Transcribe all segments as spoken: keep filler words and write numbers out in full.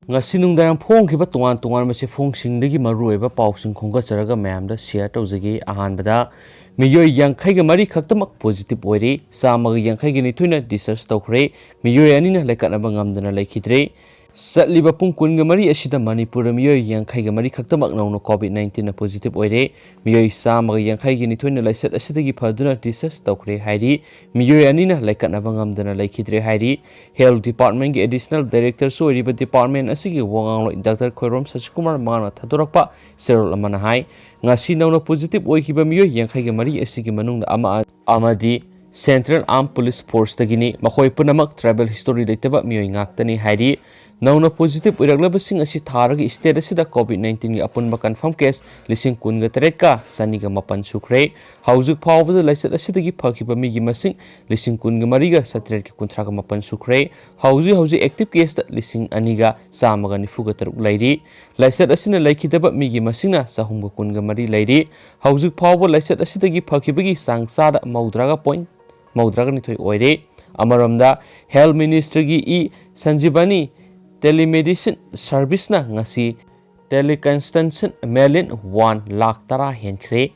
ꯉꯁꯤ ꯅꯨꯡꯗꯥꯡ ꯐꯣꯡꯈꯤꯕ ꯇꯣꯉꯥꯟ ꯇꯣꯉꯥꯟꯕ ꯆꯦꯐꯣꯡꯁꯤꯡꯗꯒꯤ ꯃꯔꯨꯑꯣꯏꯕ ꯄꯥꯎꯁꯤꯡ ꯈꯣꯝꯒꯠꯆꯔꯒ ꯃꯌꯥꯝꯗ ꯁꯤꯌꯔ ꯇꯧꯖꯒꯦ꯫ ꯑꯍꯥꯟꯕꯗ, ꯃꯤꯑꯣꯏ ꯌꯥꯡꯈꯩꯒ ꯃꯔꯤ ꯈꯛꯇꯃꯛ ꯄꯣꯖꯤꯇꯤꯚ ꯑꯣꯏꯔꯦ, ꯆꯥꯝꯃꯒ ꯌꯥꯡꯈꯩꯒ ꯅꯤꯊꯣꯏꯅ ꯗꯤꯁꯆꯥꯔꯖ ꯇꯧꯈ꯭ꯔꯦ, ꯃꯤꯑꯣꯏ ꯑꯅꯤꯅ ꯂꯩꯀꯠꯅꯕ ꯉꯝꯗꯅ ꯂꯩꯈꯤꯗ꯭ꯔꯦ꯫ ꯆꯠꯂꯤꯕ ꯄꯨꯡ ꯀꯨꯟꯒ ꯃꯔꯤ ꯑꯁꯤꯗ ꯃꯅꯤꯄꯨꯔꯗ ꯃꯤꯑꯣꯏ ꯌꯥꯡꯈꯩꯒ ꯃꯔꯤ ꯈꯛꯇꯃꯛ ꯅꯧꯅ ꯀꯣꯚꯤꯗ ꯅꯥꯏꯟꯇꯤꯟꯅ ꯄꯣꯖꯤꯇꯤꯚ ꯑꯣꯏꯔꯦ, ꯃꯤꯑꯣꯏ ꯆꯥꯝꯃꯒ ꯌꯥꯡꯈꯩꯒ ꯅꯤꯊꯣꯏꯅ ꯂꯥꯏꯆꯠ ꯑꯁꯤꯗꯒꯤ ꯐꯗꯨꯅ ꯗꯤꯁꯆꯥꯔꯖ ꯇꯧꯈ꯭ꯔꯦ ꯍꯥꯏꯔꯤ, ꯃꯤꯑꯣꯏ ꯑꯅꯤꯅ ꯂꯩꯀꯠꯅꯕ ꯉꯝꯗꯅ ꯂꯩꯈꯤꯗ꯭ꯔꯦ ꯍꯥꯏꯔꯤ꯫ ꯍꯦꯜꯊ ꯗꯤꯄꯥꯔꯠꯃꯦꯟꯒꯤ ꯑꯦꯗꯤꯁꯅꯦꯜ ꯗꯥꯏꯔꯦꯛꯇꯔꯁꯨ ꯑꯣꯏꯔꯤꯕ ꯗꯤꯄꯥꯔꯠꯃꯦꯟ ꯑꯁꯤꯒꯤ ꯋꯥꯉꯥꯡꯂꯣꯏ ꯗꯥꯛꯇꯔ ꯈꯣꯏꯔꯣꯝ ꯁꯁꯤꯀꯨꯃꯥꯔ ꯃꯉꯥꯅ ꯊꯥꯗꯣꯔꯛꯄ ꯆꯦꯔꯣꯜ ꯑꯃꯅ ꯍꯥꯏ, ꯉꯁꯤ ꯅꯧꯅ ꯄꯣꯖꯤꯇꯤꯚ ꯑꯣꯏꯈꯤꯕ ꯃꯤꯑꯣꯏ ꯌꯥꯡꯈꯩꯒ ꯃꯔꯤ ꯑꯁꯤꯒꯤ ꯃꯅꯨꯡꯗ ꯑꯃ ꯑꯃꯗꯤ ꯁꯦꯟꯇ꯭ꯔꯦꯜ ꯑꯥꯔꯝ ꯄꯨꯂꯤꯁ ꯐꯣꯔꯁꯇꯒꯤꯅꯤ꯫ ꯃꯈꯣꯏ ꯄꯨꯝꯅꯃꯛ ꯇ꯭ꯔꯥꯏꯕꯦꯜ ꯍꯤꯁꯇꯣꯔꯤ ꯂꯩꯇꯕ ꯃꯤꯑꯣꯏ ꯉꯥꯛꯇꯅꯤ ꯍꯥꯏꯔꯤ꯫ ꯅꯧꯅ ꯄꯣꯖꯤꯇꯤꯚ ꯑꯣꯏꯔꯛꯂꯕꯁꯤꯡ ꯑꯁꯤ ꯊꯥꯔꯒ ꯁ꯭ꯇꯦꯠ ꯑꯁꯤꯗ ꯀꯣꯚꯤꯗ ꯅꯥꯏꯟꯇꯤꯟꯒꯤ ꯑꯄꯨꯟꯕ ꯀꯟꯐꯥꯔꯝ ꯀꯦꯁ ꯂꯤꯁꯤꯡ ꯀꯨꯟꯒ ꯇꯔꯦꯠꯀ ꯆꯅꯤꯒ ꯃꯥꯄꯟ ꯁꯨꯈ꯭ꯔꯦ꯫ ꯍꯧꯖꯤꯛ ꯐꯥꯎꯕꯗ ꯂꯥꯏꯆꯠ ꯑꯁꯤꯗꯒꯤ ꯐꯈꯤꯕ ꯃꯤꯒꯤ ꯃꯁꯤꯡ ꯂꯤꯁꯤꯡ ꯀꯨꯟꯒ ꯃꯔꯤꯒ ꯆꯥꯇ꯭ꯔꯦꯠꯀ ꯀꯨꯟꯊ꯭ꯔꯥꯒ ꯃꯥꯄꯟ ꯁꯨꯈ꯭ꯔꯦ꯫ ꯍꯧꯖꯤꯛ ꯍꯧꯖꯤꯛ ꯑꯦꯛꯇꯤꯚ ꯀꯦꯁꯇ ꯂꯤꯁꯤꯡ ꯑꯅꯤꯒ ꯆꯥꯝꯃꯒ ꯅꯤꯐꯨꯒ ꯇꯔꯨꯛ ꯂꯩꯔꯤ꯫ ꯂꯥꯏꯆꯠ ꯑꯁꯤꯅ ꯂꯩꯈꯤꯗꯕ ꯃꯤꯒꯤ ꯃꯁꯤꯡꯅ ꯆꯍꯨꯝꯒ ꯀꯨꯟꯒ ꯃꯔꯤ ꯂꯩꯔꯤ꯫ ꯍꯧꯖꯤꯛ ꯐꯥꯎꯕ ꯂꯥꯏꯆꯠ ꯑꯁꯤꯗꯒꯤ ꯐꯈꯤꯕꯒꯤ ꯆꯥꯡ ꯆꯥꯗ ꯃꯧꯗ꯭ꯔꯥꯒ ꯄꯣꯏꯟ ꯃꯧꯗ꯭ꯔꯥꯒ ꯅꯤꯊꯣꯏ ꯑꯣꯏꯔꯦ꯫ ꯑꯃꯔꯣꯝꯗ, ꯍꯦꯜꯊ ꯃꯤꯅꯤꯁꯇ꯭ꯔꯤꯒꯤ ꯏ ꯁꯟꯖꯤꯕꯥꯅꯤ ꯇꯦꯂꯤꯃꯦꯗꯤꯁꯤꯟ ꯁꯔꯚꯤꯁꯅ ꯉꯁꯤ ꯇꯦꯂꯤꯀꯟꯁꯜꯇꯦꯁꯟ ꯃꯦꯂꯤꯟ ꯋꯥꯟ ꯂꯥꯈ ꯇꯔꯥ ꯍꯦꯟꯈ꯭ꯔꯦ꯫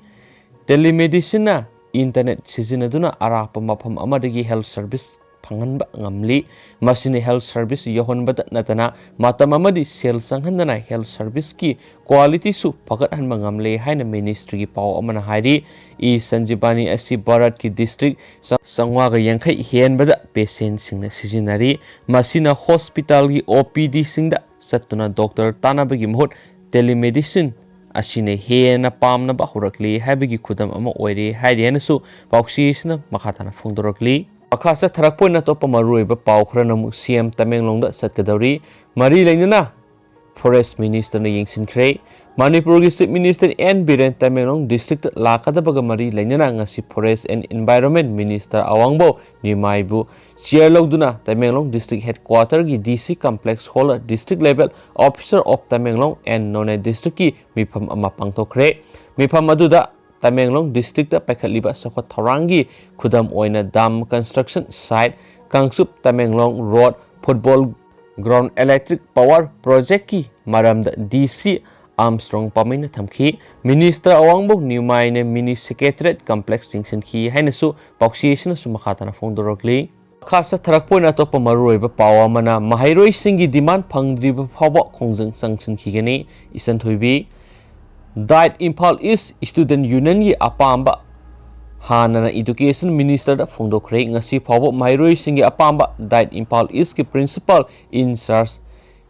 ꯇꯦꯂꯤꯃꯦꯗꯤꯁꯤꯟꯅ ꯏꯟꯇꯔꯅꯦꯠ ꯁꯤꯖꯤꯟꯅꯗꯨꯅ ꯑꯔꯥꯞꯄ ꯃꯐꯝ ꯑꯃꯗꯒꯤ ꯍꯦꯜꯊ ꯁꯔꯚꯤꯁ ꯐꯪꯍꯟꯕ ꯉꯝꯂꯤ꯫ ꯃꯁꯤꯅ ꯍꯦꯜꯊ ꯁꯔꯚꯤꯁ ꯌꯧꯍꯟꯕꯗ ꯅꯠꯇꯅ ꯃꯇꯝ ꯑꯃꯗꯤ ꯁꯦꯜ ꯆꯪꯍꯟꯗꯅ ꯍꯦꯜꯊ ꯁꯔꯚꯤꯁꯀꯤ ꯀ꯭ꯋꯥꯂꯤꯇꯤꯁꯨ ꯐꯒꯠꯍꯟꯕ ꯉꯝꯂꯦ ꯍꯥꯏꯅ ꯃꯤꯅꯤꯁꯇ꯭ꯔꯤꯒꯤ ꯄꯥꯎ ꯑꯃꯅ ꯍꯥꯏꯔꯤ꯫ ꯏ ꯁꯟꯖꯤꯕꯥꯅꯤ ꯑꯁꯤ ꯚꯥꯔꯠꯀꯤ ꯗꯤꯁꯇ꯭ꯔꯤꯛ ꯆꯥꯝꯃꯉꯥꯒ ꯌꯥꯡꯈꯩ ꯍꯦꯟꯕꯗ ꯄꯦꯁꯦꯟꯁꯤꯡꯅ ꯁꯤꯖꯤꯟꯅꯔꯤ꯫ ꯃꯁꯤꯅ ꯍꯣꯁꯄꯤꯇꯥꯜꯒꯤ ꯑꯣ ꯄꯤ ꯗꯤꯁꯤꯡꯗ ꯆꯠꯇꯨꯅ ꯗꯣꯛꯇꯔ ꯇꯥꯟꯅꯕꯒꯤ ꯃꯍꯨꯠ ꯇꯦꯂꯤꯃꯦꯗꯤꯁꯤꯟ ꯑꯁꯤꯅ ꯍꯦꯟꯅ ꯄꯥꯝꯅꯕ ꯍꯧꯔꯛꯂꯤ ꯍꯥꯏꯕꯒꯤ ꯈꯨꯗꯝ ꯑꯃ ꯑꯣꯏꯔꯦ ꯍꯥꯏꯔꯤ ꯍꯥꯏꯅꯁꯨ ꯄꯥꯎꯆꯦ ꯑꯁꯤꯅ ꯃꯈꯥ ꯇꯥꯅ ꯐꯣꯡꯗꯣꯔꯛꯂꯤ꯫ ꯃꯈꯥ ꯆꯠꯊꯔꯛꯄ ꯑꯣꯏꯅ ꯑꯇꯣꯞꯄ ꯃꯔꯨꯑꯣꯏꯕ ꯄꯥꯎ ꯈꯔꯅ ꯑꯃꯨꯛ ꯁꯤ ꯑꯦꯝ ꯇꯃꯦꯡꯂꯣꯡꯗ ꯆꯠꯀꯗꯧꯔꯤ꯫ ꯃꯔꯤ ꯂꯩꯅꯅ ꯐꯣꯔꯦꯁ ꯃꯤꯅꯤꯁꯇꯔꯅ ꯌꯦꯡꯁꯤꯟꯈ꯭ꯔꯦ꯫ ꯃꯅꯤꯄꯨꯔꯒꯤ chief minister N Biren Tamenglong ꯗꯤꯁꯇ꯭ꯔꯤꯛꯇ ꯂꯥꯛꯀꯗꯕꯒ ꯃꯔꯤ ꯂꯩꯅꯅ ꯉꯁꯤ ꯐꯣꯔꯦꯁ ꯑꯦꯟ ꯏꯟꯚꯥꯏꯔꯣꯟꯃꯦꯟ ꯃꯤꯅꯤꯁꯇꯔ ꯑꯋꯥꯡꯕꯧ ꯅꯤꯃꯥꯏꯕꯨ ꯆꯤꯌꯔ ꯂꯧꯗꯨꯅ ꯇꯃꯦꯡꯂꯣꯡ ꯗꯤꯁꯇ꯭ꯔꯤꯛ ꯍꯦꯗꯀ꯭ꯋꯥꯇꯔꯒꯤ D C complex hall district level officer of Tamenglong and Noney ꯗꯤꯁꯇ꯭ꯔꯤꯛꯀꯤ ꯃꯤꯐꯝ ꯑꯃ ꯄꯥꯡꯊꯣꯛꯈ꯭ꯔꯦ꯫ ꯃꯤꯐꯝ ꯑꯗꯨꯗ ꯇꯃꯦꯡꯂꯣꯡ ꯗꯤꯁꯇ꯭ꯔꯤꯛꯇ ꯄꯥꯏꯈꯠꯂꯤꯕ ꯆꯥꯎꯈꯠ ꯊꯧꯔꯥꯡꯒꯤ ꯈꯨꯗꯝ ꯑꯣꯏꯅ dam construction site, Kangchup Tamenglong road, football Ground Electric Power Projectꯀꯤ ꯃꯔꯝꯗ D C Armstrong ꯄꯥꯃꯩꯅ ꯊꯝꯈꯤ꯫ Minister ꯑꯋꯥꯡꯕꯣꯛ ꯅ꯭ꯌꯨꯃꯥꯏꯅ Mini Secretariat Complex ꯌꯦꯡꯁꯤꯟꯈꯤ ꯍꯥꯏꯅꯁꯨ ꯄꯥꯎꯆꯦ ꯑꯁꯤꯅꯁꯨ ꯃꯈꯥ ꯇꯥꯅ ꯐꯣꯡꯗꯣꯔꯛꯂꯤ꯫ ꯃꯈꯥ ꯆꯠꯊꯔꯛꯄ ꯑꯣꯏꯅ ꯑꯇꯣꯞꯄ ꯃꯔꯨꯑꯣꯏꯕ ꯄꯥꯎ ꯑꯃꯅ, ꯃꯍꯩꯔꯣꯏꯁꯤꯡꯒꯤ demand ꯐꯪꯗ꯭ꯔꯤꯕ ꯐꯥꯎꯕ ꯈꯣꯡꯖꯪ ꯆꯪꯁꯤꯟꯈꯤꯒꯅꯤ꯫ ꯏꯆꯟ ꯊꯣꯏꯕꯤ, DIET Imphal East Student Unionꯒꯤ ꯑꯄꯥꯝꯕ ꯍꯥꯟꯅꯅ Education Ministerꯗ ꯐꯣꯡꯗꯣꯛꯈ꯭ꯔꯦ꯫ ꯉꯁꯤ ꯐꯥꯎꯕ ꯃꯍꯩꯔꯣꯏꯁꯤꯡꯒꯤ ꯑꯄꯥꯝꯕ DIET Imphal Eastꯀꯤ Principal in charge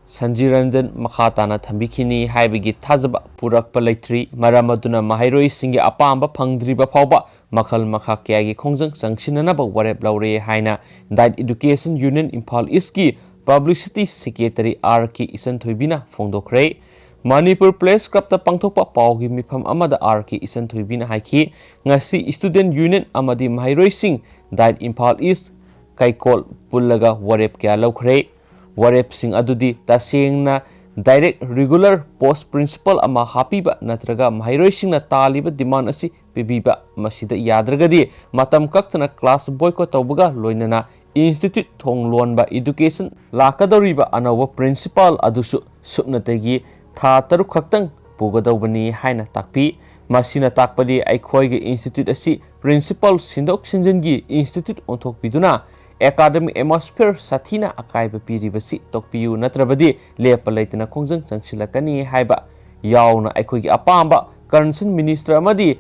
ꯁꯟꯖꯤꯔꯟꯖꯟ ꯃꯈꯥ ꯇꯥꯅ ꯊꯝꯕꯤꯈꯤꯅꯤ ꯍꯥꯏꯕꯒꯤ ꯊꯥꯖꯕ ꯄꯨꯔꯛꯄ ꯂꯩꯇ꯭ꯔꯤ꯫ ꯃꯔꯝ ꯑꯗꯨꯅ ꯃꯍꯩꯔꯣꯏꯁꯤꯡꯒꯤ ꯑꯄꯥꯝꯕ ꯐꯪꯗ꯭ꯔꯤꯕ ꯐꯥꯎꯕ ꯃꯈꯜ ꯃꯈꯥ ꯀꯌꯥꯒꯤ ꯈꯣꯡꯖꯪ ꯆꯪꯁꯤꯟꯅꯅꯕ ꯋꯥꯔꯦꯞ ꯂꯧꯔꯦ ꯍꯥꯏꯅ DIET Education Union Imphal Eastꯀꯤ Publicity Secretary R K ꯏꯆꯟ ꯊꯣꯏꯕꯤꯅ ꯐꯣꯡꯗꯣꯛꯈ꯭ꯔꯦ꯫ ꯃꯅꯤꯄꯨꯔ Press Clubꯇ ꯄꯥꯡꯊꯣꯛꯄ ꯄꯥꯎꯒꯤ ꯃꯤꯐꯝ ꯑꯃꯗ R K ꯏꯆꯟ ꯊꯣꯏꯕꯤꯅ ꯍꯥꯏꯈꯤ, ꯉꯁꯤ Student Union ꯑꯃꯗꯤ ꯃꯍꯩꯔꯣꯏꯁꯤꯡ DIET Imphal East ꯀꯩꯀꯣꯜ ꯄꯨꯜꯂꯒ ꯋꯥꯔꯦꯞ ꯀꯌꯥ ꯂꯧꯈ꯭ꯔꯦ꯫ ꯋꯥꯔꯦꯞꯁꯤꯡ ꯑꯗꯨꯗꯤ ꯇꯁꯦꯡꯅ direct regular post principal ꯑꯃ ꯍꯥꯞꯄꯤꯕ ꯅꯠꯇ꯭ꯔꯒ ꯃꯍꯩꯔꯣꯏꯁꯤꯡꯅ ꯇꯥꯜꯂꯤꯕ demand ꯑꯁꯤ ꯄꯤꯕꯤꯕ, ꯃꯁꯤꯗ ꯌꯥꯗ꯭ꯔꯒꯗꯤ ꯃꯇꯝ ꯀꯛꯇꯅ class boycott ꯇꯧꯕꯒ ꯂꯣꯏꯅꯅ institute ꯊꯣꯡ ꯂꯣꯟꯕ, education ꯂꯥꯛꯀꯗꯧꯔꯤꯕ ꯑꯅꯧꯕ principal ꯑꯗꯨꯁꯨ ꯁꯨꯞꯅꯇꯒꯤ ꯊꯥ ꯇꯔꯨꯛ ꯈꯛꯇꯪ ꯄꯨꯒꯗꯧꯕꯅꯤ ꯍꯥꯏꯅ ꯇꯥꯛꯄꯤ꯫ ꯃꯁꯤꯅ ꯇꯥꯛꯄꯗꯤ ꯑꯩꯈꯣꯏꯒꯤ institute ꯑꯁꯤ principal ꯁꯤꯟꯗꯣꯛ ꯁꯤꯟꯖꯤꯟꯒꯤ institute ꯑꯣꯟꯊꯣꯛꯄꯤꯗꯨꯅ academic atmosphere ꯁꯥꯊꯤꯅ ꯑꯀꯥꯏꯕ ꯄꯤꯔꯤꯕꯁꯤ ꯇꯣꯛꯄꯤꯌꯨ, ꯅꯠꯇ꯭ꯔꯕꯗꯤ ꯂꯦꯞꯄ ꯂꯩꯇꯅ ꯈꯣꯡꯖꯪ ꯆꯪꯁꯤꯜꯂꯛꯀꯅꯤ ꯍꯥꯏꯕ ꯌꯥꯎꯅ ꯑꯩꯈꯣꯏꯒꯤ ꯑꯄꯥꯝꯕ concerned minister ꯑꯃꯗꯤ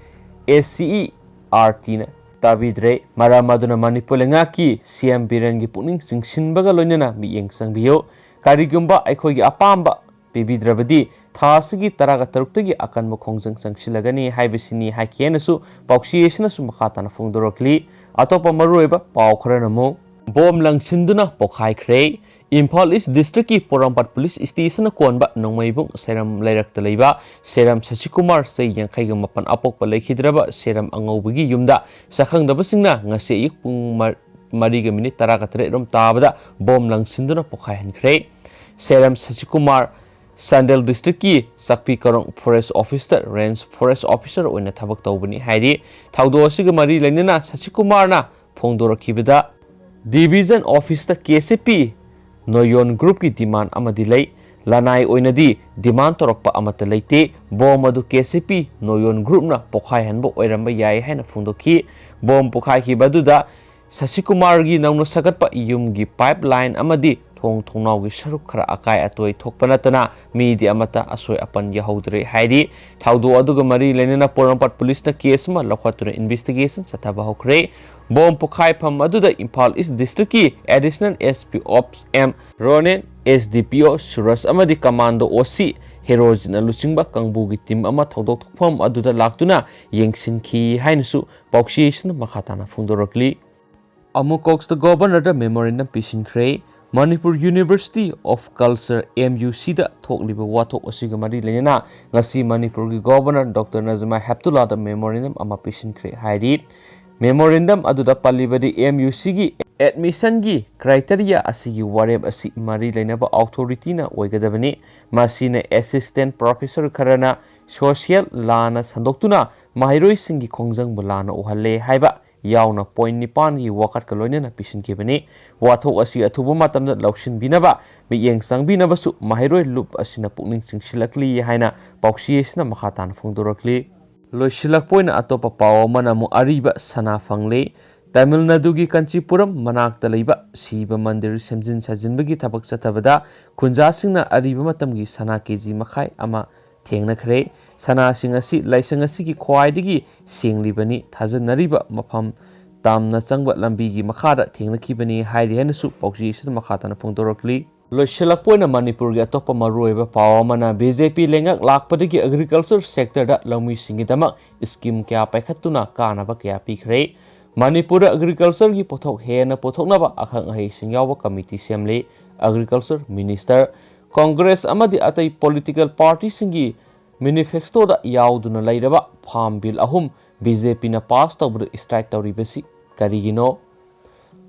A C E R Tꯅ ꯇꯥꯕꯤꯗ꯭ꯔꯦ꯫ ꯃꯔꯝ ꯑꯗꯨꯅ ꯃꯅꯤꯄꯨꯔ ꯂꯩꯉꯥꯛꯀꯤ C M ꯕꯤꯔꯦꯟꯒꯤ ꯄꯨꯛꯅꯤꯡ ꯆꯤꯡꯁꯤꯟꯕꯒ ꯂꯣꯏꯅꯅ ꯃꯤꯠꯌꯦꯡ ꯆꯪꯕꯤꯌꯨ꯫ ꯀꯔꯤꯒꯨꯝꯕ ꯑꯩꯈꯣꯏꯒꯤ ꯑꯄꯥꯝꯕ ꯄꯤꯕꯤꯗ꯭ꯔꯕꯗꯤ ꯊꯥ ꯑꯁꯤꯒꯤ ꯇꯔꯥꯒ ꯇꯔꯨꯛꯇꯒꯤ ꯑꯀꯟꯕ ꯈꯣꯡꯖꯪ ꯆꯪꯁꯤꯜꯂꯒꯅꯤ ꯍꯥꯏꯕꯁꯤꯅꯤ ꯍꯥꯏꯈꯤ ꯍꯥꯏꯅꯁꯨ ꯄꯥꯎꯆꯦ ꯑꯁꯤꯅꯁꯨ ꯃꯈꯥ ꯇꯥꯅ ꯐꯣꯡꯗꯣꯔꯛꯂꯤ꯫ ꯑꯇꯣꯞꯄ ꯃꯔꯨꯑꯣꯏꯕ ꯄꯥꯎ ꯈꯔꯅ ꯑꯃꯨꯛ, ꯕꯣꯝ ꯂꯪꯁꯤꯟꯗꯨꯅ ꯄꯣꯈꯥꯏꯈ꯭ꯔꯦ꯫ ꯏꯝꯐꯥꯜ ꯏꯁ ꯗꯤꯁꯇ꯭ꯔꯤꯛꯀꯤ ꯄꯣꯔꯣꯝꯄꯥꯠ ꯄꯨꯂꯤꯁ ꯁ꯭ꯇꯦꯁꯟꯅ ꯀꯣꯟꯕ ꯅꯣꯡꯃꯩꯕꯨꯡ ꯁꯦꯔꯝ ꯂꯩꯔꯛꯇ ꯂꯩꯕ ꯁꯦꯔꯝ ꯁꯁꯤꯀꯨꯃꯥꯔ, ꯆꯍꯤ ꯌꯥꯡꯈꯩꯒ ꯃꯥꯄꯟ, ꯑꯄꯣꯛꯄ ꯂꯩꯈꯤꯗ꯭ꯔꯕ ꯁꯦꯔꯝ ꯑꯉꯧꯕꯒꯤ ꯌꯨꯝꯗ ꯆꯥꯛꯈꯪꯗꯕꯁꯤꯡꯅ ꯉꯁꯤ ꯑꯌꯨꯛ ꯄꯨꯡ ꯃꯔꯤꯒ ꯃꯤꯅꯤꯠ ꯇꯔꯥꯒ ꯇꯔꯦꯠ ꯔꯣꯝ ꯇꯥꯕꯗ ꯕꯣꯝ ꯂꯪꯁꯤꯟꯗꯨꯅ ꯄꯣꯈꯥꯏꯍꯟꯈ꯭ꯔꯦ꯫ ꯁꯦꯔꯝ ꯁꯁꯤꯀꯨꯃꯥꯔ ꯆꯥꯟꯗꯦꯜ ꯗꯤꯁꯇ꯭ꯔꯤꯛꯀꯤ ꯆꯥꯛꯄꯤ ꯀꯥꯔꯣꯡ ꯐꯣꯔꯦꯁ ꯑꯣꯐꯤꯁꯇ ꯔꯦꯟꯖ ꯐꯣꯔꯦꯁ ꯑꯣꯐꯤꯁꯔ ꯑꯣꯏꯅ ꯊꯕꯛ ꯇꯧꯕꯅꯤ ꯍꯥꯏꯔꯤ꯫ ꯊꯧꯗꯣꯛ ꯑꯁꯤꯒ ꯃꯔꯤ ꯂꯩꯅꯅ ꯁꯁꯤꯀꯨꯃꯥꯔꯅ ꯐꯣꯡꯗꯣꯔꯛꯈꯤꯕꯗ, ꯗꯤꯚꯤꯖꯟ ꯑꯣꯐꯤꯁꯇ ꯀꯦ ꯁꯤ ꯄꯤ ꯅꯣꯌꯣꯟ ꯒ꯭ꯔꯨꯞꯀꯤ ꯗꯤꯃꯥꯟ ꯑꯃꯗꯤ ꯂꯩ꯫ ꯂꯅꯥꯏ ꯑꯣꯏꯅꯗꯤ ꯗꯤꯃꯥꯟ ꯇꯧꯔꯛꯄ ꯑꯃꯠꯇ ꯂꯩꯇꯦ꯫ ꯕꯣꯝ ꯑꯗꯨ ꯀꯦ ꯁꯤ ꯄꯤ ꯅꯣꯌꯣꯟ ꯒ꯭ꯔꯨꯞꯅ ꯄꯣꯈꯥꯏꯍꯟꯕ ꯑꯣꯏꯔꯝꯕ ꯌꯥꯏ ꯍꯥꯏꯅ ꯐꯣꯡꯗꯣꯛꯈꯤ꯫ ꯕꯣꯝ ꯄꯣꯈꯥꯏꯈꯤꯕ ꯑꯗꯨꯗ ꯁꯁꯤꯀꯨꯃꯥꯔꯒꯤ ꯅꯧꯅ ꯁꯥꯒꯠꯄ ꯌꯨꯝꯒꯤ ꯄꯥꯏꯞ ꯂꯥꯏꯟ ꯑꯃꯗꯤ ꯊꯣꯡ ꯊꯣꯡꯅꯥꯎꯒꯤ ꯁꯔꯨꯛ ꯈꯔ ꯑꯀꯥꯏ ꯑꯇꯣꯏ ꯊꯣꯛꯄ ꯅꯠꯇꯅ ꯃꯤꯗꯤ ꯑꯃꯠꯇ ꯑꯁꯣꯏ ꯑꯄꯟ ꯌꯥꯎꯍꯧꯗ꯭ꯔꯦ ꯍꯥꯏꯔꯤ꯫ ꯊꯧꯗꯣꯛ ꯑꯗꯨꯒ ꯃꯔꯤ ꯂꯩꯅꯅ ꯄꯣꯔꯣꯝꯄꯥꯠ ꯄꯨꯂꯤꯁꯅ ꯀꯦꯁ ꯑꯃ ꯂꯧꯈꯠꯇꯨꯅ ꯏꯟꯚꯦꯁꯇꯤꯒꯦꯁꯟ ꯆꯠꯊꯕ ꯍꯧꯈ꯭ꯔꯦ꯫ ꯕꯣꯝ ꯄꯣꯈꯥꯏꯐꯝ ꯑꯗꯨꯗ ꯏꯝꯐꯥꯜ ꯏꯁ ꯗꯤꯁꯇ꯭ꯔꯤꯛꯀꯤ additional S P ops M Ronen, S D P O Suraj ꯑꯃꯗꯤ ꯀꯃꯥꯟꯗꯣ ꯑꯣ ꯁꯤ ꯍꯦꯔꯣꯖꯤꯠꯅ ꯂꯨꯆꯤꯡꯕ ꯀꯥꯡꯕꯨꯒꯤ ꯇꯤꯝ ꯑꯃ ꯊꯧꯗꯣꯛ ꯊꯣꯛꯐꯝ ꯑꯗꯨꯗ ꯂꯥꯛꯇꯨꯅ ꯌꯦꯡꯁꯤꯟꯈꯤ ꯍꯥꯏꯅꯁꯨ ꯄꯥꯎꯆꯦ ꯑꯁꯤꯅ ꯃꯈꯥ ꯇꯥꯅ ꯐꯣꯡꯗꯣꯔꯛꯂꯤ꯫ ꯑꯃꯨꯛ ꯀꯣꯛꯁꯇ ꯒꯣꯚꯔꯅꯔꯗ ꯃꯦꯃꯣꯔꯦꯟꯗꯝ ꯄꯤꯁꯤꯟꯈ꯭ꯔꯦ꯫ Manipur university of culture, M U ꯁꯤꯗ ꯊꯣꯛꯂꯤꯕ ꯋꯥꯊꯣꯛ ꯑꯁꯤꯒ ꯃꯔꯤ ꯂꯩꯅꯅ ꯉꯁꯤ ꯃꯅꯤꯄꯨꯔꯒꯤ ꯒꯣꯚꯔꯅꯔ ꯗꯣꯛꯇꯔ ꯅꯖꯃꯥ ꯍꯦꯞꯇꯨꯂꯥꯗ ꯃꯦꯃꯣꯔꯦꯟꯗꯝ ꯑꯃ ꯄꯤꯁꯤꯟꯈ꯭ꯔꯦ ꯍꯥꯏꯔꯤ꯫ ꯃꯦꯃꯣꯔꯦꯟꯗꯝ ꯑꯗꯨꯗ ꯄꯜꯂꯤꯕꯗꯤ ꯑꯦꯝ ꯌꯨ ꯁꯤꯒꯤ ꯑꯦꯗꯃꯤꯁꯟꯒꯤ ꯀ꯭ꯔꯥꯏꯇꯦꯔꯤꯌꯥ ꯑꯁꯤꯒꯤ ꯋꯥꯔꯦꯞ ꯑꯁꯤ ꯃꯔꯤ ꯂꯩꯅꯕ ꯑꯣꯊꯣꯔꯤꯇꯤꯅ ꯑꯣꯏꯒꯗꯕꯅꯤ꯫ ꯃꯁꯤꯅ ꯑꯦꯁꯤꯁꯇꯦꯟ ꯄ꯭ꯔꯣꯐꯦꯁꯔ ꯈꯔꯅ ꯁꯣꯁꯤꯌꯦꯜ ꯂꯥꯟꯅ ꯁꯟꯗꯣꯛꯇꯨꯅ ꯃꯍꯩꯔꯣꯏꯁꯤꯡꯒꯤ ꯈꯣꯡꯖꯪꯕꯨ ꯂꯥꯟꯅ ꯎꯍꯜꯂꯦ ꯍꯥꯏꯕ ꯌꯥꯎꯅ ꯄꯣꯏꯟ ꯅꯤꯄꯥꯟꯒꯤ ꯋꯥꯀꯠꯀ ꯂꯣꯏꯅꯅ ꯄꯤꯁꯤꯟꯈꯤꯕꯅꯤ꯫ ꯋꯥꯊꯣꯛ ꯑꯁꯤ ꯑꯊꯨꯕ ꯃꯇꯝꯗ ꯂꯧꯁꯤꯟꯕꯤꯅꯕ ꯃꯤꯠꯌꯦꯡ ꯆꯪꯕꯤꯅꯕꯁꯨ ꯃꯍꯩꯔꯣꯏ ꯂꯨꯞ ꯑꯁꯤꯅ ꯄꯨꯛꯅꯤꯡ ꯆꯤꯡꯁꯤꯜꯂꯛꯂꯤ ꯍꯥꯏꯅ ꯄꯥꯎꯆꯦ ꯑꯁꯤꯅ ꯃꯈꯥ ꯇꯥꯅ ꯐꯣꯡꯗꯣꯔꯛꯂꯤ꯫ ꯂꯣꯏꯁꯤꯜꯂꯛꯄ ꯑꯣꯏꯅ ꯑꯇꯣꯞꯄ ꯄꯥꯎ ꯑꯃꯅ ꯑꯃꯨꯛ ꯑꯔꯤꯕ ꯁꯅꯥ ꯐꯪꯂꯦ꯫ ꯇꯥꯃꯤꯜ ꯅꯥꯗꯨꯒꯤ ꯀꯥꯟꯆꯤꯄꯨꯔꯝ ꯃꯅꯥꯛꯇ ꯂꯩꯕ ꯁꯤꯕ ꯃꯟꯗꯤꯔ ꯁꯦꯝꯖꯤꯟ ꯁꯥꯖꯤꯟꯕꯒꯤ ꯊꯕꯛ ꯆꯠꯊꯕꯗ ꯈꯨꯟꯖꯥꯁꯤꯡꯅ ꯑꯔꯤꯕ ꯃꯇꯝꯒꯤ ꯁꯅꯥ ꯀꯦ ꯖꯤ ꯃꯈꯥꯏ ꯑꯃ ꯊꯦꯡꯅꯈ꯭ꯔꯦ꯫ ꯁꯅꯥꯁꯤꯡ ꯑꯁꯤ ꯂꯥꯏꯁꯪ ꯑꯁꯤꯒꯤ ꯈ꯭ꯋꯥꯏꯗꯒꯤ ꯁꯦꯡꯂꯤꯕꯅꯤ꯫ ꯊꯥꯖꯅꯔꯤꯕ ꯃꯐꯝ ꯇꯥꯝꯅ ꯆꯪꯕ ꯂꯝꯕꯤꯒꯤ ꯃꯈꯥꯗ ꯊꯦꯡꯅꯈꯤꯕꯅꯤ ꯍꯥꯏꯔꯤ ꯍꯥꯏꯅꯁꯨ ꯄꯥꯎꯆꯦ ꯑꯁꯤꯗ ꯃꯈꯥ ꯇꯥꯅ ꯐꯣꯡꯗꯣꯔꯛꯂꯤ꯫ ꯂꯣꯏꯁꯤꯜꯂꯛꯄ ꯑꯣꯏꯅ ꯃꯅꯤꯄꯨꯔꯒꯤ ꯑꯇꯣꯞꯄ ꯃꯔꯨꯑꯣꯏꯕ ꯄꯥꯎ ꯑꯃꯅ ꯕꯤ ꯖꯦ ꯄꯤ ꯂꯩꯉꯥꯛ ꯂꯥꯛꯄꯗꯒꯤ ꯑꯦꯒ꯭ꯔꯤꯀꯜꯆꯔ ꯁꯦꯛꯇꯔꯗ ꯂꯧꯃꯤꯁꯤꯡꯒꯤꯗꯃꯛ ꯁ꯭ꯀꯤꯝ ꯀꯌꯥ ꯄꯥꯏꯈꯠꯇꯨꯅ ꯀꯥꯟꯅꯕ ꯀꯌꯥ ꯄꯤꯈ꯭ꯔꯦ꯫ ꯃꯅꯤꯄꯨꯔꯗ ꯑꯦꯒ꯭ꯔꯤꯀꯜꯆꯔꯒꯤ ꯄꯣꯠꯊꯣꯛ ꯍꯦꯟꯅ ꯄꯨꯊꯣꯛꯅꯕ ꯑꯈꯪ ꯑꯍꯩꯁꯤꯡ ꯌꯥꯎꯕ ꯀꯃꯤꯇꯤ ꯁꯦꯝꯂꯤ꯫ ꯑꯦꯒ꯭ꯔꯤꯀꯜꯆꯔ ꯃꯤꯅꯤꯁꯇꯔ, ꯀꯣꯡꯒ꯭ꯔꯦꯁ ꯑꯃꯗꯤ ꯑꯇꯩ ꯄꯣꯂꯤꯇꯤꯀꯦꯜ ꯄꯥꯔꯇꯤꯁꯤꯡꯒꯤ ꯃꯦꯅꯤꯐꯦꯁꯇꯣꯗ ꯌꯥꯎꯗꯨꯅ ꯂꯩꯔꯕ ꯐꯥꯔꯝ ꯕꯤꯜ ꯑꯍꯨꯝ ꯕꯤ ꯖꯦ ꯄꯤꯅ ꯄꯥꯁ ꯇꯧꯕꯗ ꯁ꯭ꯇ꯭ꯔꯥꯏꯛ ꯇꯧꯔꯤꯕꯁꯤ ꯀꯔꯤꯒꯤꯅꯣ?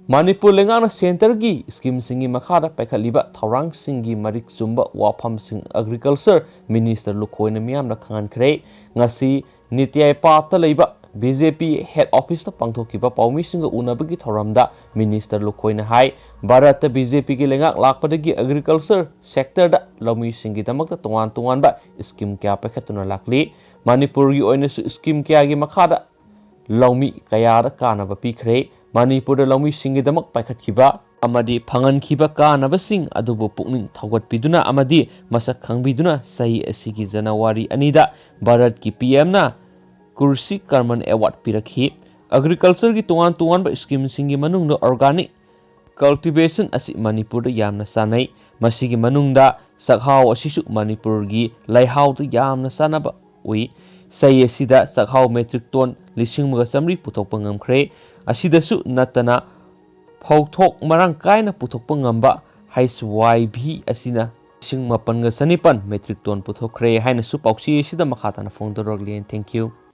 ꯃꯅꯤꯄꯨꯔ ꯂꯩꯉꯥꯛꯅ ꯁꯦꯟꯇꯔꯒꯤ ꯁ꯭ꯀꯤꯝꯁꯤꯡꯒꯤ ꯃꯈꯥꯗ ꯄꯥꯏꯈꯠꯂꯤꯕ ꯊꯧꯔꯥꯡꯁꯤꯡꯒꯤ ꯃꯔꯤꯛ ꯆꯨꯝꯕ ꯋꯥꯐꯝꯁꯤꯡ ꯑꯦꯒ꯭ꯔꯤꯀꯜꯆꯔ ꯃꯤꯅꯤꯁꯇꯔ ꯂꯨꯈꯣꯏꯅ ꯃꯤꯌꯥꯝꯗ ꯈꯪꯍꯟꯈ꯭ꯔꯦ꯫ ꯉꯁꯤ ꯅꯤꯇꯤ ꯑꯥꯌꯣꯒꯇ ꯂꯩꯕ ꯕꯤ ꯖꯦ ꯄꯤ ꯍꯦꯗ ꯑꯣꯐꯤꯁꯇ ꯄꯥꯡꯊꯣꯛꯈꯤꯕ ꯄꯥꯎꯃꯤꯁꯤꯡꯒ ꯎꯅꯕꯒꯤ ꯊꯧꯔꯝꯗ ꯃꯤꯅꯤꯁꯇꯔ ꯂꯨꯈꯣꯏꯅ ꯍꯥꯏ, ꯚꯥꯔꯠꯇ ꯕꯤ ꯖꯦ ꯄꯤꯒꯤ ꯂꯩꯉꯥꯛ ꯂꯥꯛꯄꯗꯒꯤ ꯑꯦꯒ꯭ꯔꯤꯀꯜꯆꯔ ꯁꯦꯛꯇꯔꯗ ꯂꯧꯃꯤꯁꯤꯡꯒꯤꯗꯃꯛꯇ ꯇꯣꯉꯥꯟ ꯇꯣꯉꯥꯟꯕ ꯁ꯭ꯀꯤꯝ ꯀꯌꯥ ꯄꯥꯏꯈꯠꯇꯨꯅ ꯂꯥꯛꯂꯤ꯫ ꯃꯅꯤꯄꯨꯔꯒꯤ ꯑꯣꯏꯅꯁꯨ ꯁ꯭ꯀꯤꯝ ꯀꯌꯥꯒꯤ ꯃꯈꯥꯗ ꯂꯧꯃꯤ ꯀꯌꯥꯗ ꯀꯥꯟꯅꯕ ꯄꯤꯈ꯭ꯔꯦ꯫ ꯃꯅꯤꯄꯨꯔꯗ ꯂꯧꯃꯤꯁꯤꯡꯒꯤꯗꯃꯛ ꯄꯥꯏꯈꯠꯈꯤꯕ ꯑꯃꯗꯤ ꯐꯪꯍꯟꯈꯤꯕ ꯀꯥꯟꯅꯕꯁꯤꯡ ꯑꯗꯨꯕꯨ ꯄꯨꯛꯅꯤꯡ ꯊꯧꯒꯠꯄꯤꯗꯨꯅ ꯑꯃꯗꯤ ꯃꯁꯛ ꯈꯪꯕꯤꯗꯨꯅ ꯆꯍꯤ ꯑꯁꯤꯒꯤ ꯖꯅꯋꯥꯔꯤ ꯑꯅꯤꯗ ꯚꯥꯔꯠꯀꯤ ꯄꯤ ꯑꯦꯝꯅ ꯀ꯭ꯔꯤꯁꯤ ꯀꯔꯃꯟ ꯑꯦꯋꯥꯔꯗ ꯄꯤꯔꯛꯈꯤ꯫ ꯑꯦꯒ꯭ꯔꯤꯀꯜꯆꯔꯒꯤ ꯇꯣꯉꯥꯟ ꯇꯣꯉꯥꯟꯕ ꯁ꯭ꯀꯤꯝꯁꯤꯡꯒꯤ ꯃꯅꯨꯡꯗ ꯑꯣꯔꯒꯥꯅꯤꯛ ꯀꯜꯇꯤꯚꯦꯁꯟ ꯑꯁꯤ ꯃꯅꯤꯄꯨꯔꯗ ꯌꯥꯝꯅ ꯆꯥꯟꯅꯩ꯫ ꯃꯁꯤꯒꯤ ꯃꯅꯨꯡꯗ ꯆꯥꯛꯍꯥꯎ ꯑꯁꯤꯁꯨ ꯃꯅꯤꯄꯨꯔꯒꯤ ꯂꯩꯍꯥꯎꯗ ꯌꯥꯝꯅ ꯆꯥꯟꯅꯕ ꯎꯏ꯫ ꯆꯍꯤ ꯑꯁꯤꯗ ꯆꯥꯛꯍꯥꯎ ꯃꯦꯇ꯭ꯔꯤꯛ ꯇꯣꯟ ꯂꯤꯁꯤꯡ ꯑꯃꯒ ꯆꯥꯃꯔꯤ ꯄꯨꯊꯣꯛꯄ ꯉꯝꯈ꯭ꯔꯦ꯫ ꯑꯁꯤꯗꯁꯨ ꯅꯠꯇꯅ ꯐꯧꯊꯣꯛ ꯃꯔꯥꯡ ꯀꯥꯏꯅ ꯄꯨꯊꯣꯛꯄ ꯉꯝꯕ ꯍꯩꯆ ꯋꯥꯏ ꯚꯤ ꯑꯁꯤꯅ ꯂꯤꯁꯤꯡ ꯃꯥꯄꯟꯒ ꯆꯅꯤꯄꯥꯟ ꯃꯦꯇ꯭ꯔꯤꯛ ꯇꯣꯟ ꯄꯨꯊꯣꯛꯈ꯭ꯔꯦ ꯍꯥꯏꯅꯁꯨ ꯄꯥꯎꯆꯦ ꯑꯁꯤꯗ ꯃꯈꯥ ꯇꯥꯅ ꯐꯣꯡꯗꯣꯔꯛꯂꯤ꯫ Thank you꯫